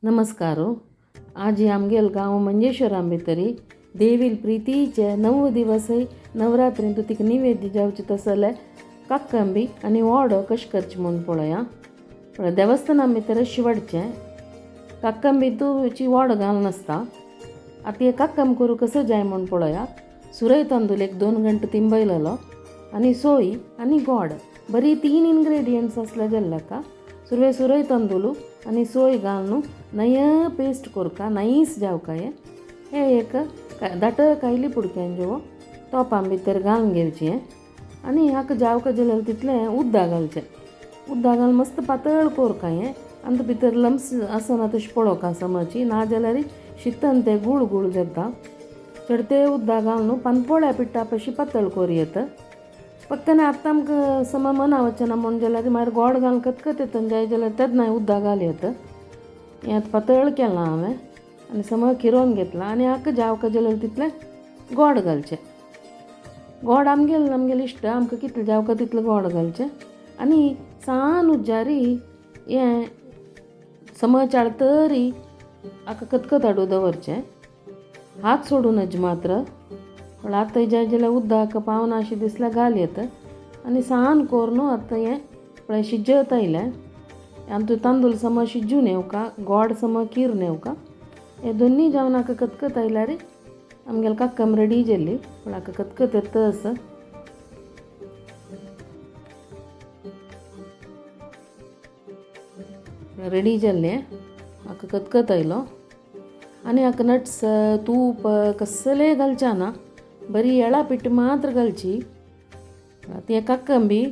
नमस्कार. आज आमगेल गांव मंजेश्वरां भितरी देवील प्रितीचे 9 दिवस नवरात्रींतु तिका निवेद्य जावचे तसले काकंबी आनी वोडो कशें करचें म्हूण पळोवया. पळय देवस्थाना भितर शिवडचें काकंबी तुची वोडो घालून आसता. आतां हे काकम करूं कसो जाय म्हूण पळोवया. सुरय तांदूळ एक 2 घंटे तिंबयलेलो आनी सोय आनी गोड बरी 3 इन्ग्रेडियंट्स आसले जाल्यार सुरवे सुरय तांदूळ आनी सोय घालून नय पेस्ट करका नैस जावका. हे एक दाट कायली पुडक्यान जेवो तोपां भितर घालून घेवचें आनी हाका जावका जाल्यार तितलें उदक घालचें. उदक घालून मस्त पातळ करका हें आनी भितर लम्स आसना तशें पळोवका समजची, ना जाल्यार शितन तें गुळ गुळ जाता. चडते उदक घालून पानपोळ्या पिठ्ठा पशी पातळ करूं येता. फक्त आतां आमकां सम मना वचना म्हूण जाल्यार मागीर गोड घालून कतकत येता जाय जाल्यार तेन्ना उदक घाल येता. हें आतां पातळ केलां हांवें आनी सम किरोवन घेतलां आनी हाका जावका जाल्यार तितलें गोड घालचें. गोड आमगेल आमगेले इश्ट आमकां कितलें जावका तितलें गोड घालचें आनी सान उज्जारी हें सम चाळ तरी हाका कतकत हाडून दवरचें. हात सोडूं नज मात्र पूण आतां जाय जाल्यार उदक पावना अशें दिसल्यार घाल येता आनी सान करून आतां हें पळय शिजत आयलें. आनी तांदूळ सम शिजून येवका गोड सम किरून येवका. हे दोन्ही जावन हाका कतकत आयल्यार आमगेले काकम रेडी जाल्ली. पूण हाका कतकत येता आसा. रेडी जाल्लें हाका कतकत आयलो आनी हाका नट्स तूप कसलें घालचें ना, बरी येळा पीठ मात्र घालची. तें काकंबी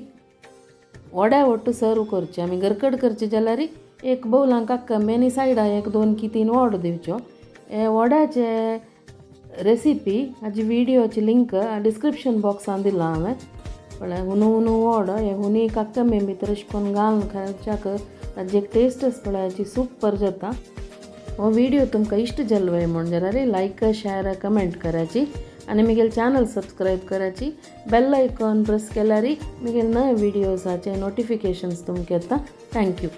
वड्या वट्टू सर्व करचें. आमी गरकड करचें जाल्यार एक बोवलां काकंबी आनी सायडा 1 2 की 3 वडो दिवच्यो. हे वड्याचे रेसिपी हाजी व्हिडियोची लिंक डिस्क्रिप्शन बॉक्सान दिलां हांवें. पळय हुनू हुनू वडो हे हुनी काकंबी भितर अशें करून घालून खावच्याक ताजी एक टेस्ट आसा पळय हाची सुपर जाता. हो व्हिडिओ तुमकां इश्ट जालो म्हूण जाल्यार लायक शेअर कमेंट कराची आनी म्हगेलें चॅनल सबस्क्रायब कराची. बेल आयकॉन प्रेस केल्यार म्हगेले नवे व्हिडियोजाचे नोटिफिकेशन्स तुमकां येता. Thank you.